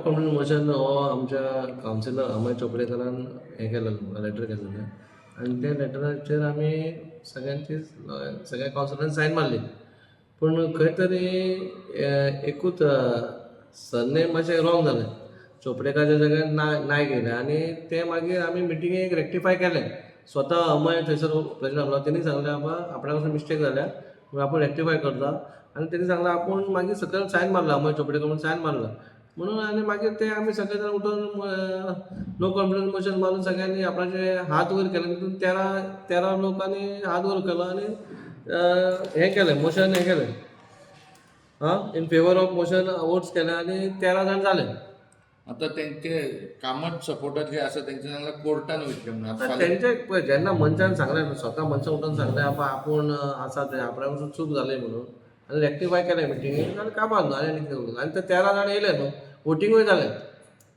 Confidence motion हो आमच्या councillor Amay चोपडेकारान हें केलेलो, लेटर केलेलें आनी त्या लेटराचेर आमी सगळ्यांची, सगळ्या कावन्सिलरान सायन मारली. पूण खंय तरी एकूच सरनेम मातशें रॉंग जालें. चोपडेकाराच्या जाग्यार नायक येयलें आनी तें मागीर आमी मिटिंगेक रेक्टिफाय केलें. स्वता अमय थंयसर प्रेजंट आसलो. तेणी सांगलें, बाबा, आपणा कडसून मिस्टेक जाल्या पूण आपूण रेक्टिफाय करता. आनी तेणी सांगलें, आपूण मागीर सकयल सायन मारला, अमय चोपडेकर म्हणून सायन मारला म्हणून. आनी मागीर ते आमी सगळे जाण उठून नो कॉन्फिडन्स मोशन मारून सगळ्यांनी आपणाचे हात वयर केले. तितून 13 लोकांनी हात वयर केलो आनी हें केलें, मोशन हें केलें, आं, in favour of motion votes केले आनी 13 जाण जाले. आता तेंचे कामत सपोर्टर जे आसा, तेंचे सांगला कोर्टान वयतले म्हणून. आता फाल्यां तेंचे पळय, जेन्ना मनशान सांगलें, स्वता मनशान उठून सांगलें, आपूण आसा तें आपणा पसून चूक जाली म्हणून आनी रेक्टिफाय केलें मिटिंगेक जाल्यार काबार न्हू. आनी कितें करूं? आनी ते 13 जाण येयले न्हू, वोटिंगूय जालें.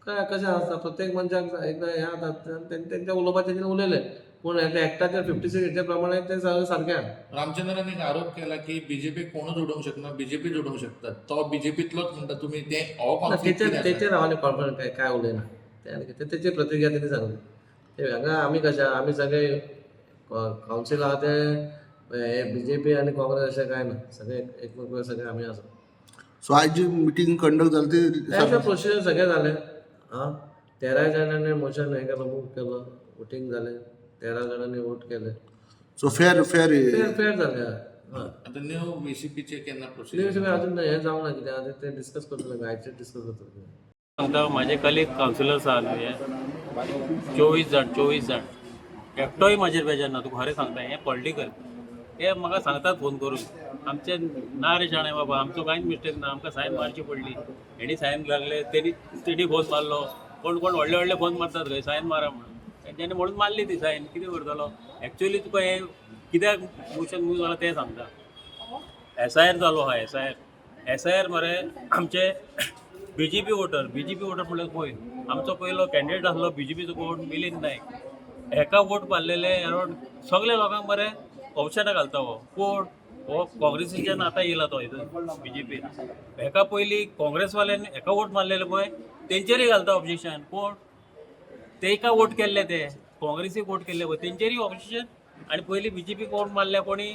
काय कशें आसता, प्रत्येक मनशाक एकदां हें जाता, तेंच्या उलोवपाचें तेंच्यानी उलयलें, पूण एक्टाचेर 56 हेच्या प्रमाणे तें सगळें सारकें आहा. रामचंद्रान एक आरोप केला की बीजेपी कोणूच उडोवंक शकना, बीजेपीच उडोवंक शकता. तो बीजेपीतलोच म्हणटा तुमी ते हो ना, कॉन्फ्लिक्ट तेचेर कितें आसा? तेचेर हांव आनी कॉन्फिडंट काय काय उलयना. तें आनी कितें, तेची प्रतिक्रिया तेणी सांगली. ते हांगा आमी कशें, आमी सगळे कावन्सील आहा ते हे बीजेपी आनी काँग्रेस अशें कांय ना. सगळे एकमेक सगळे आमी आसा. सो आयज जी मिटींग कंडक्ट जाली ती तें प्रोसिजर सगळें जालें. आं, 13 जाणांनी मोशन हें केलो, मूव केलो, वोटींग जालें, 13 जाणांनी वोट केले. सो फेर फेर फेर फेर जालें, हय. आता न्यू व्हीसीपीचे केन्ना न्यू प्रोसिजर? अजून हें जावंक ना. कितें आतां तें डिस्कस करतले आमी, आयचेर डिस्कस करतले. सांगता, माझे कलीग कावन्सिलर्स आहा न्हू, हे 24 जाण, 24 जाण एकटोय म्हाजेर बेजार ना. तुका खरें सांगता, हें पॉलिटिकल. ते म्हाका सांगतात फोन करून, आमचे ना रे शाणे बाबा, आमचो कांयच मिस्टेक ना, आमकां सायन मारची पडली, हेणी सायन लागले, तेणी तेणी फोन मारलो. कोण कोण व्हडले व्हडले फोन मारतात खंय, सायन मारा म्हणून. तेंच्यांनी म्हणून मारली ती सायन. कितें करतलो? एक्चुअली तुका हें कित्याक मोशन मूव जाला तें सांगता. एसआयआर चालू आहा. एसआयआर, एसआयआर मरे आमचे बीजेपी वोटर. बीजेपी वोटर म्हणल्यार पळय, आमचो पयलो कॅन्डिडेट आसलो बीजेपीचो कोण, मिलिंद नायक. हेका वोट मारलेले अरावंड सगळे लोकांक मरे ऑप्शनां घालता हो. कोण हो? काँग्रेसीच्यान आतां येयला तो हितून बीजेपीन. हेका पयलीं काँग्रेसवाल्यांनी हेका वोट मारलेले पळय, तेंचेरय घालता ऑब्जेक्शन. कोण तेका वोट केल्ले, ते काँग्रेसीक वोट केल्ले पळय, तेंचेरय ऑब्जेक्शन. आनी पयलीं बीजेपीक वोट मारल्या कोणी,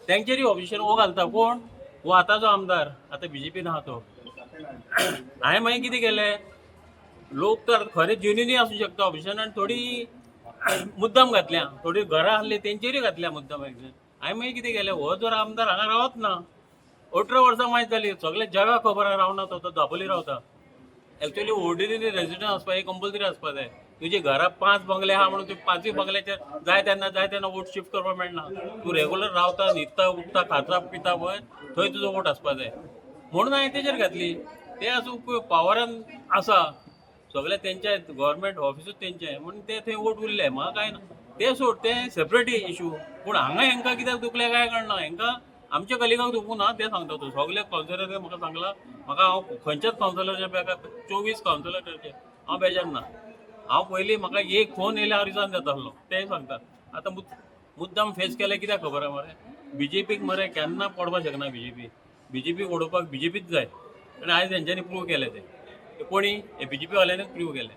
तेंचेरय ऑब्जेक्शन हो घालता. कोण हो आतांचो आमदार, आतां बीजेपीन आहा तो. हांवें मागीर कितें केलें, लोक तर खरें जेन्युनूय आसूं शकता ऑब्जेक्शन, आनी थोडी मुद्दाम घातल्या. थोडी घरां आहली तेंचेरूय घातल्या मुद्दाम ऑब्जेक्शन. हांवें मागीर कितें केलें, हो जर आमदार हांगा रावत ना, 18 वर्सां मायज जाली, सगळें जगाक खबर आहा, रावना तो, तो दाबोली रावता. एक्चुअली ऑर्डिनरी रेजिडंट आसपा हे कंपल्सरी आसपा जाय. तुजे घरा पांच बंगले आहा म्हणून तूं पांचूय बंगल्याचेर जाय तेन्ना जाय तेन्ना वोट शिफ्ट करपाक मेळना. तूं रेगुलर रावता, न्हिदता, उठता, खाता, पिता पळय, थंय तुजो वोट आसपा जाय. म्हणून हांवें तेजेर घातली. ते आसूं, पावरान आसा सगळे तेंचे, गव्हर्मेंट ऑफिसूच तेंचे, म्हणून ते थंय वोट उरले. म्हाका कांय ना, ते सोड, ते सेपरेट इशू. पूण हांगा हेंकां कित्याक दुखले काय कळना. हेंकां आमच्या कलिगाक दुखूं ना तें सांगता तूं. सगळे कावन्सिलर म्हाका सांगला म्हाका, हांव खंयच्याच कावन्सिलरच्या बेकार, 24 कावन्सिलराचे हांव बेजार ना. हांव पयलीं म्हाका एक फोन येयल्यार हांव रिजायन जाता आसलो, तेंय सांगता. आतां मुद्दाम फेस केलें कित्याक खबर आहा मरे? बीजेपीक मरे केन्ना पडपाक शकना बीजेपी. बीजेपीक उडोवपाक बीजेपीच जाय आनी आयज तेंच्यांनी प्रूव केलें तें. ते कोणी हे बीजेपी वाल्यांनीच प्रूव केलें.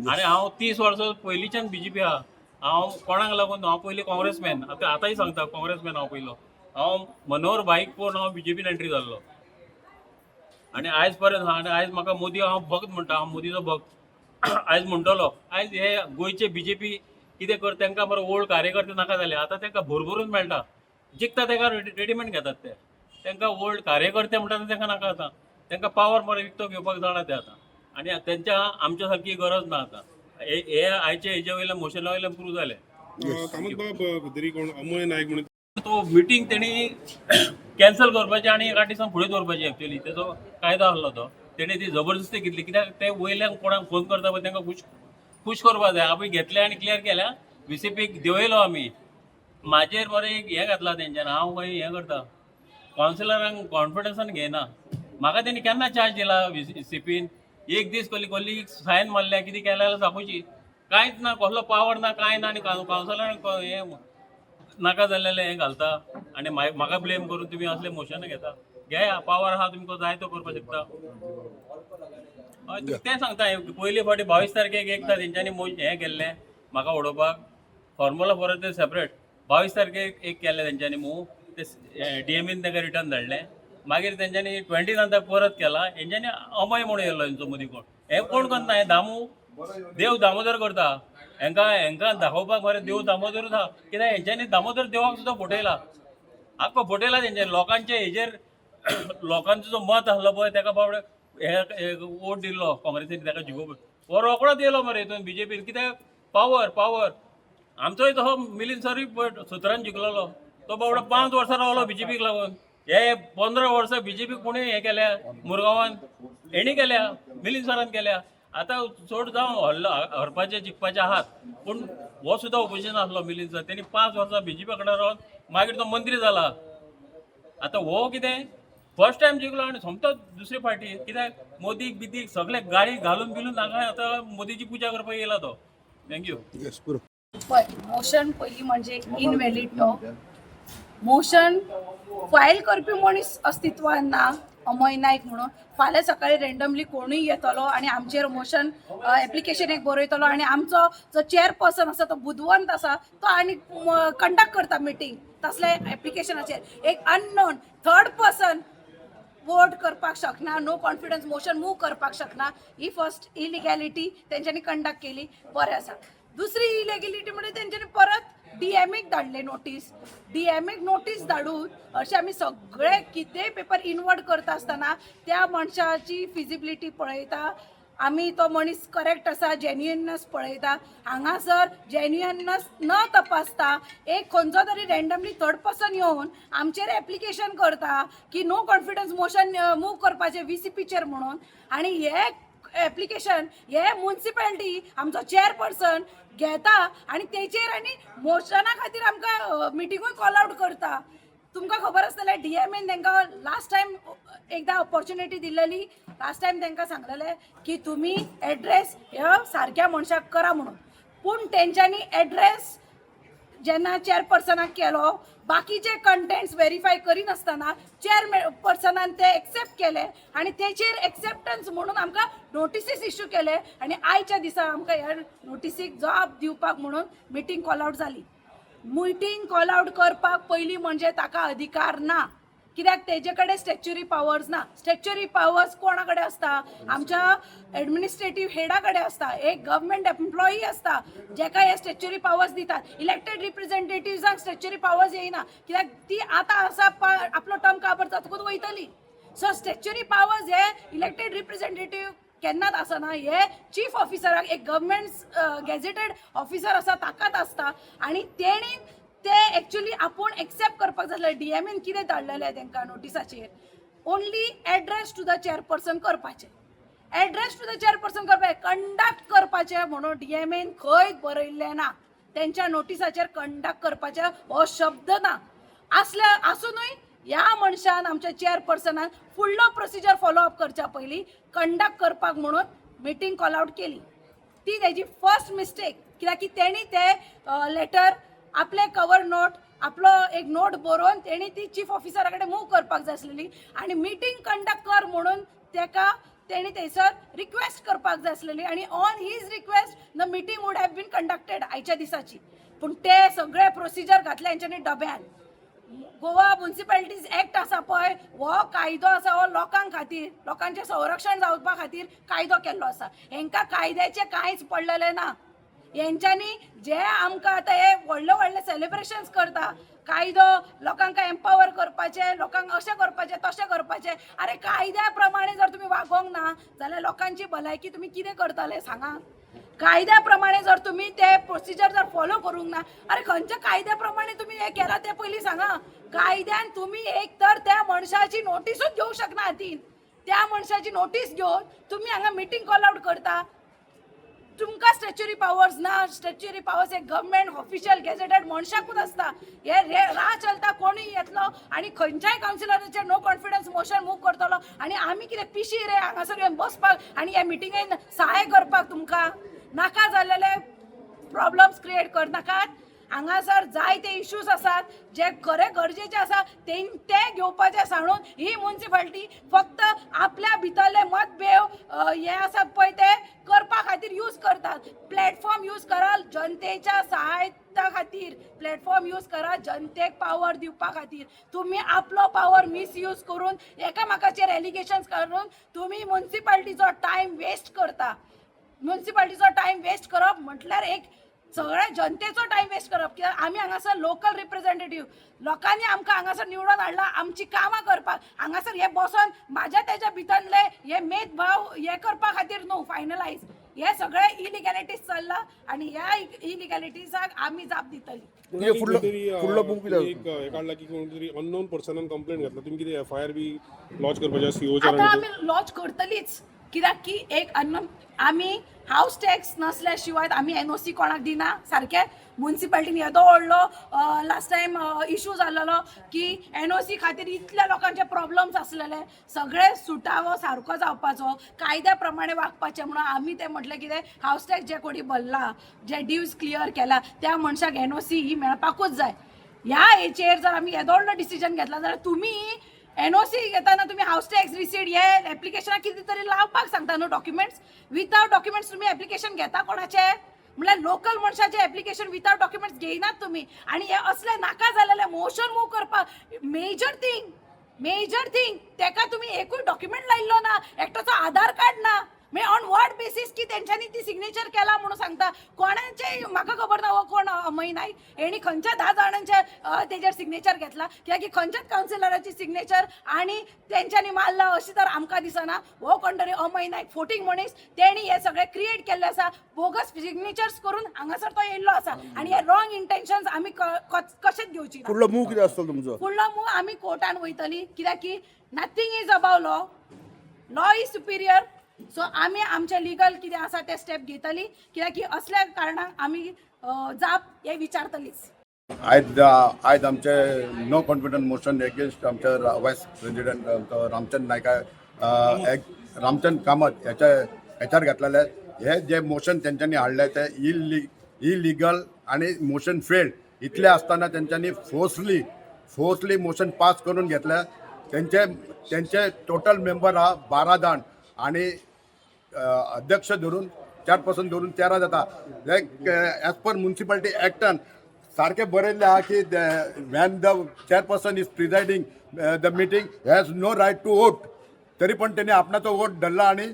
आनी हांव 30 वर्सां पयलींच्यान बीजेपी आहा. हांव कोणाक लागून, हांव पयलीं काँग्रेसमॅन, आतां आतांय सांगता, काँग्रेसमॅन हांव पयलो. हांव मनोहर भाईक पळोवन हांव बीजेपीन एंट्री जाल्लो आनी आयज पर्यंत आहा. आनी आयज म्हाका मोदी हांव भक्त म्हणटा, हांव मोदीचो भक्त आयज म्हणटलो. आयज हे गोंयचे बीजेपी कितें कर, तांकां बरो ओल्ड कार्यकर्ते नाका जाले. आतां तांकां भरभरून मेळटा, जिखता ताका रेडिमेड घेतात ते. तांकां ओल्ड कार्यकर्ते म्हणटा ते तांकां नाका. आतां तांकां पावर मरे विकतो घेवपाक जाणा ते आतां. आनी त्यांच्या आमच्या सारकी गरज ना आतां. हे हे आयचे हेजे वयल्यान, मोशना वयल्यान प्रूव जालें. कामत बाब, तरी कोण अमय नायक म्हणून तो मिटींग तेणी कॅन्सल करपाची आनी एका दिसान फुडें दवरपाची. एक्चुअली तेजो कायदो आसलो तो. तेणी ती जबरदस्ती घेतली कित्याक, ते वयल्यान कोणाक फोन करता पळय, तांकां खूश खूश करपा जाय. आमी घेतले आनी क्लियर केल्या, व्हीसीपीक देंवयलो आमी. म्हाजेर बरें एक हें घातलां तेंच्यान. हांव खंय हें करता, कावन्सिलरांक कॉन्फिडन्सान घेयना. म्हाका तेणी केन्ना चार्ज दिला व्हीसीपीन? एक दीस कसली कसली सायन मारल्या, कितें केलें जाल्यार दाखोवची. कांयच ना, कसलो पावर ना, कांय ना. आनी कावन्सिलरांक हें नाका जाल्लेलें हें घालता आनी म्हाका ब्लेम करून तुमी असले मोशनां घेता. घेया, पावर आहा तुमकां, जाय तो करपाक शकता. हय, तुका तें सांगता. पयले फावटी 22 तारखेक एकदां तेंच्यांनी हें केल्लें म्हाका उडोवपाक. फॉर्मुला परत ते सेपरेट 22 तारखेक एक केल्लें तेंच्यांनी मूव. ते डीएमईन ताका रिटर्न धाडलें. मागीर तेंच्यांनी 29थाक परत केला. हेंच्यांनी अमय म्हणून येयलो हेंचो मदीं कोण, हे कोण करना. हे दामू, देव दामोदर करता हेंकां. हेंकां दाखोवपाक मरे देव दामोदरूच आहा. कित्याक हेंच्यांनी दामोदर देवाक सुद्दां फटयला, आख्खो फटयला तेंच्यांनी. लोकांचे हेजेर, लोकांचो जो मत आसलो पळय, तेका बाबडे हे वोट दिल्लो काँग्रेसीन, तेका जिखोवप. हो रोकडोच येयलो मरे हितून बीजेपीन. कित्याक पावर, पावर. आमचोय तसो मिलिंद सरूय पळय 17न जिखलेलो. तो बाबडो 5 वर्सां रावलो बीजेपीक लागून. हे 15 वर्सां बीजेपी कोणी हें केल्या मुरगांवान? हेणी केल्या, मिलिंद सरान केल्या. आतां चड जावं हरलो, हरपाचे जिखपाचे आहात, पूण हो सुद्दां ओपोजिशन आसलो मिलिंद सर. तेणी 5 वर्सां बीजेपी कडेन रावन मागीर तो मंत्री जाला. आतां हो कितें फर्स्ट टायम जिखलो आनी सोमतो दुसरी पार्टी. कित्याक मोदीक बिदीक सगळे गाळी घालून बिलून हांगा आतां मोदीची पुजा करपाक येयला तो. Thank you. Yes, पुरो. पळय, मोशन पयलीं म्हणजे इनव्हॅलीड. तो मोशन फायल करपी मनीस अस्तित्वान ना, अमय नायक म्हणून. फाल्यां सकाळी रेंडमली कोणूय येतलो आनी आमचेर मोशन एप्लिकेशन एक बरयतलो आनी आमचो जो चेअरपर्सन आसा तो बुदवंत आसा, तो आनी कंडक्ट करता मिटींग. तसले एप्लिकेशनाचेर एक अननोन थर्ड पर्सन वोट करपाक शकना, नो कॉन्फिडन्स मोशन मूव करपाक शकना. ही फर्स्ट इलिगॅलिटी तेंच्यांनी कंडक्ट केली, बरें आसा. दुसरी इलिगॅलिटी म्हणजे तेंच्यांनी परत डीएमएक धाडले नोटीस. डीएमएक नोटीस धाडून अशें आमी सगळे कितेंय पेपर इनवर्ड करता आसतना त्या मनशाची फिजिबिलिटी पळयता आमी, तो मनीस करेक्ट आसा, जेन्युइननेस पळयता. हांगासर जेन्युइननेस न तपासता एक खंयचो तरी रँडमली थर्ड पर्सन येवन आमचेर एप्लिकेशन करता की नो कॉन्फिडन्स मोशन मूव करपाचें व्हीसीपीचेर म्हणून. आनी हे एप्लिकेशन हे मुन्सिपालिटी आमचो चेअरपर्सन घेता आनी तेचेर आनी मोशना खातीर आमकां मिटिंगूय कॉल आवट करता. तुमकां खबर आसतलें, डीएमएन तांकां लास्ट टायम एकदां ऑपॉर्च्युनिटी दिल्लेली. लास्ट टायम तांकां सांगलेलें की तुमी एड्रेस ह्या सारक्या मनशाक करा म्हणून. पूण तेंच्यांनी एड्रेस जेन्ना चेअरपर्सनाक केलो, बाकीचे कंटेंट्स वेरीफाय करिनासतना चेअरपर्सनान ते एक्सेप्ट केले आनी तेचेर एक्सेप्टन्स म्हणून आमकां नोटिसीस इश्यू केले. आनी आयच्या दिसा आमकां ह्या नोटिसीक जबाब दिवपाक म्हणून मिटींग कॉल आवट जाली. मिटींग कॉल आवट करपाक पयलीं म्हणजे ताका अधिकार ना, कित्याक तेजे कडेन स्टॅच्युरी पावर्स ना. स्टॅच्युरी पावर्स कोणा कडेन आसता? आमच्या एडमिनिस्ट्रेटीव हेडा कडेन आसता, एक गव्हर्मेंट एम्प्लॉई आसता जेका हे स्टॅच्युरी पावर्स दितात. इलेक्टेड रिप्रेझेंटेटिव्जांक स्टॅच्युरी पावर्स येयना, कित्याक ती आतां आसा, आपलो टर्म काबर जातकूच वयतली. सो स्टॅच्युरी पावर्स हे इलेक्टेड रिप्रेझेंटेटीव केन्नाच आसना. हे चीफ ऑफिसराक, एक गव्हर्मेंट गॅझेटेड ऑफिसर आसा ताकाच आसता. आनी तेणी ते एक्चुली आपूण एक्सेप्ट करपाक जाय. डीएमएन कितें धाडलेलें तांकां नोटिसाचेर? Only address to the chairperson करपाचें. एड्रेस टू the chairperson करपाचें, कंडक्ट करपाचें म्हणून डीएमएन खंय बरयल्लें ना. तेंच्या नोटिसाचेर कंडक्ट करपाचें हो शब्द ना. आसल्या आसुनूय ह्या मनशान, आमच्या चेअरपर्सनान फुडलो प्रोसिजर फॉलो अप करच्या पयलीं कंडक्ट करपाक म्हणून मिटींग कॉल आवट केली. ती तेजी फर्स्ट मिस्टेक, कित्याक की तेणी ते लेटर आपले कवर नोट, आपलो एक नोट बरोवन तेणी ती चीफ ऑफिसरा कडेन मूव करपाक जाय आसलेली आनी मिटींग कंडक्ट कर म्हणून तेका तेणी थंयसर रिक्वेस्ट करपाक जाय आसलेली आनी on his request the meeting would have been conducted आयच्या दिसाची. पूण ते सगळे प्रोसिजर घातले हेंच्यांनी डब्यान. गोवा मुन्सिपालिटीज एक्ट आसा पळय, हो कायदो आसा हो लोकां खातीर, लोकांचें संरक्षण जावपा खातीर कायदो केल्लो आसा. हेंकां कायद्याचें कांयच पडलेलें ना. हेंच्यांनी जे आमकां आतां हे व्हडले व्हडले सेलिब्रेशन्स करता, कायदो लोकांक एम्पावर करपाचे, लोकांक अशें करपाचें, तशें करपाचें. आरे, कायद्या प्रमाणे जर तुमी वागोंक ना जाल्यार लोकांची भलायकी तुमी कितें करतले, सांगा. कायद्या प्रमाणे जर तुमी ते प्रोसिजर जर फॉलो करूंक ना, अरे खंयच्या कायद्या प्रमाणे तुमी हें केलां तें पयलीं सांगा. कायद्यान तुमी एक तर त्या मनशाची नोटीसूच घेवंक शकना हातीन. त्या मनशाची नोटीस घेवन तुमी हांगा मिटींग कॉल आवट करता. तुमकां स्टॅच्युरी पावर्स ना. स्टॅच्युरी पावर्स एक गव्हर्मेंट ऑफिशियल गॅझेटेड मनशाकूच आसता. हे रे राह चलता कोणूय येतलो आनी खंयच्याय कावन्सिलराचेर नो कॉन्फिडन्स मोशन मूव करतलो. आनी आमी कितें पिशी रे हांगासर येवन बसपाक आनी ह्या मिटिंगेन सहाय करपाक? तुमकां नाका जाल्लेले प्रॉब्लम्स क्रिएट करनाकात. हांगासर जायते इश्यूज आसात जे खरे गरजेचे आसा ते ते घेवपाचे सांडून ही मुन्सिपालिटी फक्त आपल्या भितरले मतभेद हे आसात पळय ते करपा खातीर यूज करतात. प्लॅटफॉर्म यूज करा जनतेच्या सहायता खातीर, प्लॅटफॉर्म यूज करा जनतेक पावर दिवपा खातीर. तुम्ही आपलो पावर मिसयूज करून एकामेकाचेर एलिगेशन्स करून तुम्ही मुन्सिपालिटीचो टायम वेस्ट करता. मुन्सिपालिटीचो टायम वेस्ट करप म्हटल्यार एक सगळ्या जनतेचो टायम वेस्ट करप, कित्याक आमी हांगासर लोकल रिप्रेझेंटेटीव, लोकांनी आमकां हांगासर निवडून हाडला आमची कामां करपाक. हांगासर हे बसोन म्हाज्या तेज्या भितरले हे भेदभाव हे करपा खातीर न्हू. फायनलायज हे सगळे इलिगॅलिटीज चल्ला आनी ह्या इलिगॅलिटीजाक आमी जाप दितली. कितें फुडलो कोणतरी, फुडलो मूव कितें एक हे काडला की कोणतरी अननोन पर्सनान कंप्लेंट घातला, तुमी कितें एफआयआर बी लॉन्च करपाचें सीओचेर? आता आमी लॉन्च करतलीच, कित्याक की एक अन्न आमी हावस टॅक्स नसल्या शिवाय आमी एनओसी कोणाक दिना. सारकें मुन्सिपालिटीन येदो व्हडलो लास्ट टायम इशू जाल्लो की एनओसी खातीर इतल्या लोकांचे प्रॉब्लम्स आसलेले, सगळे सुटावो सारको जावपाचो, कायद्या प्रमाणे वागपाचें म्हणून आमी तें म्हटलें कितें हावस टॅक्स जे कोणी भरला, जे ड्यूज क्लियर केला त्या मनशाक एनओसी ही मेळपाकूच जाय. ह्या हेचेर जर आमी येदो व्हडलो डिसिजन घेतला जाल्यार तुमी एनओसी घेताना तुम्ही हाऊस टॅक्स रिसीट हे एप्लिकेशनाक कितें तरी लावपाक सांगता न्हू डॉक्युमेंट्स. विथआउट डॉक्युमेंट्स तुमी एप्लिकेशन घेता कोणाचे? म्हणल्यार लोकल मनशाचे एप्लिकेशन विथआउट डॉक्युमेंट्स घेयनात तुमी. आनी हे असले नाका जालेले मोशन मूव करपाक मेजर थिंग, मेजर थिंग तेका तुमी एकूय डॉक्युमेंट लायिल्लो ना, एकट्याचो आधार कार्ड ना. म्हणजे ऑन what basis की तेंच्यांनी ती सिग्नेचर केला म्हणून सांगता? कोणाचे म्हाका खबर ना हो कोण अमय नायक हेणी खंयच्या 10 जाणांचे तेजेर सिग्नेचर घेतला, कित्याक की खंयच्याच कावन्सिलराची सिग्नेचर आनी तेंच्यांनी मारला अशी तर आमकां दिसना. हो कोण तरी अमय नायक फोटींग मनीस, तेणी हे सगळें क्रिएट केल्लें आसा, बोगस सिग्नेचर्स करून हांगासर तो येयल्लो आसा आनी हे रॉंग इंटेन्शन्स आमी कशेंच घेवची ना. फुडलो मूव कितें आसतलो तुमचो? फुडलो मूव आमी कोर्टान वयतली, कित्याक की nothing is above law, law is superior. So आमी आमचे लिगल कितें आसा ते स्टेप घेतली, कित्याक की असल्या कारणाक आमी जाप हे विचारतलीच. आयज आयज आमचे नो कॉन्फिडन्स मोशन एगेन्स्ट आमचे वायस प्रेसिडेंट आमचो रामचंद्र नायका रामचंद्र कामत ह्याच्या हेच्यार घातलेले. हे जे मोशन तेंच्यांनी हाडले ते इलिगल आनी मोशन फेल्ड. इतले आसतना तेंच्यांनी फोर्सली मोशन पास करून घेतले. तेंचे तेंचे टोटल मेंबर आहा 12 जाण आनी अध्यक्ष धरून चेअरपर्सन धरून 13 जाता. एज पर म्युन्सिपालिटी एक्टान सारकें बरयल्लें आहा की when the chairperson is presiding the meeting has no right to vote. तरी पण त्यांनी आपणाचो वोट धरला आनी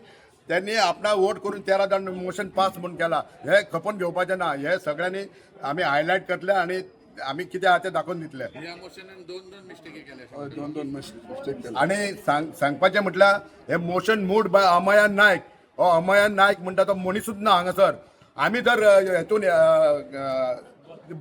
त्यांनी आपणा वोट करून 13 जाण मोशन पास म्हूण केला. हे खपोवन घेवपाचें ना. हे सगळ्यांनी आमी हायलायट करतले आनी आमी कितें आहा तें दाखोवन दितले. ह्या मोशनान दोन दोन मिस्टेकी केल्या. दोन दोन मिस्टेक केले. आणि सांगपाचें म्हटल्यार हे मोशन मूड बाय अमया नायक. हो अमया नायक म्हणटा तो मनिसूच ना हांगासर. आमी जर हेतून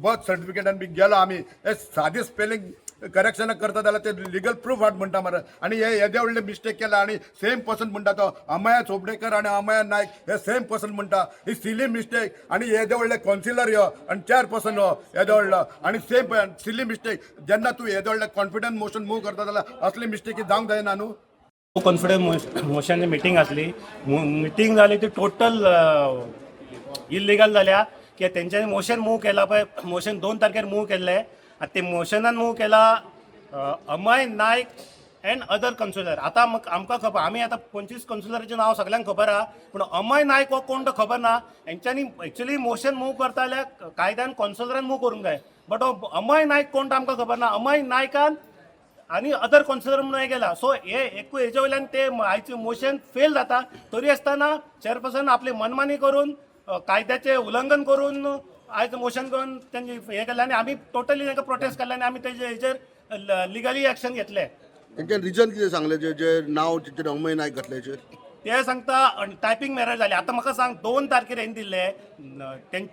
बर्थ सर्टिफिकेटान बी गेलो आमी हे सादी स्पेलिंग करेक्शनां करता जाल्यार ते लिगल प्रूफ हाड म्हणटा मरे. आनी हे येदे व्हडले मिस्टेक केला आनी सेम पर्सन म्हणटा तो अमया चोपडेकर आनी अमया नायक हे सेम पर्सन म्हणटा. ही सिली मिस्टेक. आनी येदे व्हडले कौन्सिलर यो आनी चेअरपर्सन हो येदो व्हडलो आनी सेम सिली मिस्टेक. जेन्ना तूं येदो व्हडले कॉन्फिडन्स मोशन मूव करता जाल्यार असली मिस्टेकी जावंक जायना न्हू. कॉन्फिडन्स मोशनची मिटींग आसली. मिटींग जाली ती टोटल इलिगल जाल्या की तेंच्यांनी मोशन मूव केला पळय, मोशन 2 तारखेर मूव केल्लें आनी ते मोशनान मूव केला Amay Naik and other councillor. आतां आमकां खबर, आमी आतां 25 कन्सुलराचें नांव सगल्यांक खबर आहा, पूण अमय नायक हो कोण तो खबर ना. हेंच्यांनी एक्चुली मोशन मूव करता जाल्यार कायद्यान कॉन्सुलरान मूव करूंक जाय, बट हो अमय नायक कोण तो आमकां खबर ना. अमय नायकान आनी अदर कॉन्सिलर म्हणून हे गेला. सो हे एकूय हेजे वयल्यान ते आयचे मोशन फेल जाता. तरी आसतना चेअरपर्सन आपली मनमानी करून कायद्याचें उल्लंघन करून आयज मोशन करून तेंचे हे केलें आनी आमी टोटली तांकां प्रोटेस्ट केलें आनी आमी तेजे हेजेर लिगली एक्शन घेतलें. तेंचे रिजन कितें सांगलें जे जे नांव तेचेर अमय नायक घातल्याचेर? ते सांगता टायपींग एरर जाली. आतां म्हाका सांग, 2 तारखेर हें दिल्लें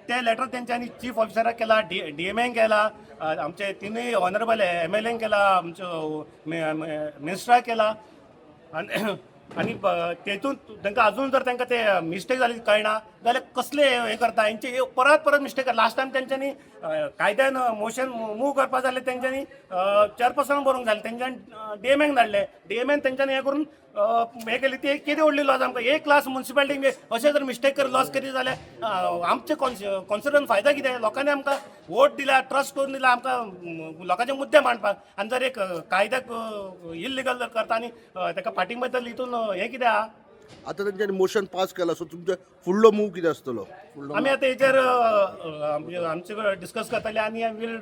ते लेटर तेंच्यांनी चीफ ऑफिसराक केला, डी डी एम एन केला, आमचे तिनूय ऑनरेबल एम एल एन केला, आमचो मिनिस्टराक केला आनी आनी तेतून तांकां अजून जर तांकां ते मिस्टेक जाली कळना जाल्यार कसले हे करता हेंचे हे परत परत मिस्टेक. लास्ट टायम तेंच्यांनी कायद्यान मोशन मूव करपा जालें, तेंच्यांनी चेअरपर्सन बरोवंक जालें, तेंच्यांनी डीएमएक धाडले, डीएमएन तेंच्यांनी हें करून हें केली. ती एक केदी व्हडली लॉस आमकां. एक क्लास मुन्सिपालिटी अशें जर मिस्टेक कर लॉस करीत जाल्यार आमचे कॉन्सिडरन फायदा कितें? लोकांनी आमकां वोट दिला, ट्रस्ट करून दिला आमकां लोकांचे मुद्दे मांडपाक. आनी जर एक कायद्याक इल्लिगल जर करता आनी ताका फाटीं बद्दल हितून हें कितें आहा? आतां तेंच्यांनी मोशन पास केला, सो तुमचो फुडलो मूव कितें आसतलो फुडलो? आमी आतां हेचेर आमचे डिस्कस करतले आनी वील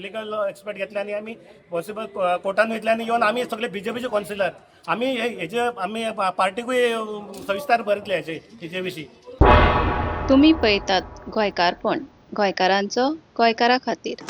लिगल एक्सपर्ट घेतले आनी आमी पॉसिबल कोर्टान वयतले आनी येवन आमी सगळे बीजेपीचे कौन्सिलर आमी हेजे आमी पार्टीकूय सविस्तर बरयतले हेजे हेजे विशीं. तुमी पळयतात गोंयकारपण, गोंयकारांचो गोंयकारा खातीर.